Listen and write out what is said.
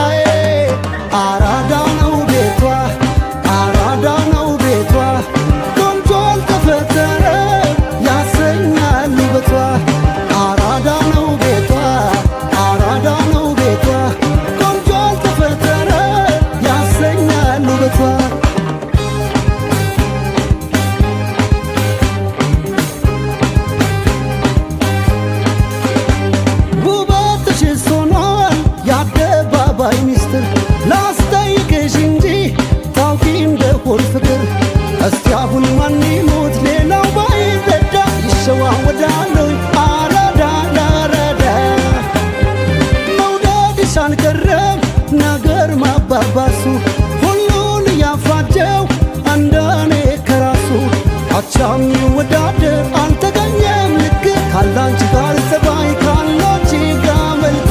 አዬ አራዳ ነው ቤቷ፣ አራዳ ነው ቤቷ፣ ቆንጆ አልተፈጠረ ያሰኛል ውበቷ። አራዳ ነው ቤቷ፣ አራዳ ነው ቤቷ፣ ቆንጆ አልተፈጠረ ያሰኛል ውበቷ። ውበትሽ ሆኗል የአደባባይ ሚስጥር፣ ላስጠይቅሽ እንጂ ታውቂ እንደሆን ፍቅር። እስቲ አሁን ማን ይሞት ሌላው ባይረዳ ይሸዋወዳል አራዳ ለአራዳ። መውደድሽ አልቀረም ነገር ማባባሱ፣ ሁሉን እያፋጀው እንደኔ ከራሱ። አቻም ይወዳደር አልተገኘም ልክ ካላንቺ ጋር ጸባይ፣ ካላንቺ ጋር መልክ።